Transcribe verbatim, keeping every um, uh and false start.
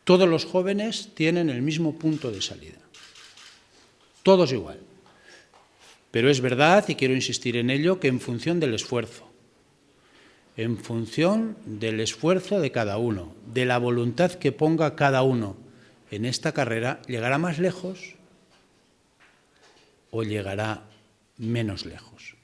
Todos los jóvenes tienen el mismo punto de salida. Todos igual. Pero es verdad, y quiero insistir en ello, que en función del esfuerzo, en función del esfuerzo de cada uno, de la voluntad que ponga cada uno en esta carrera, llegará más lejos o llegará menos lejos.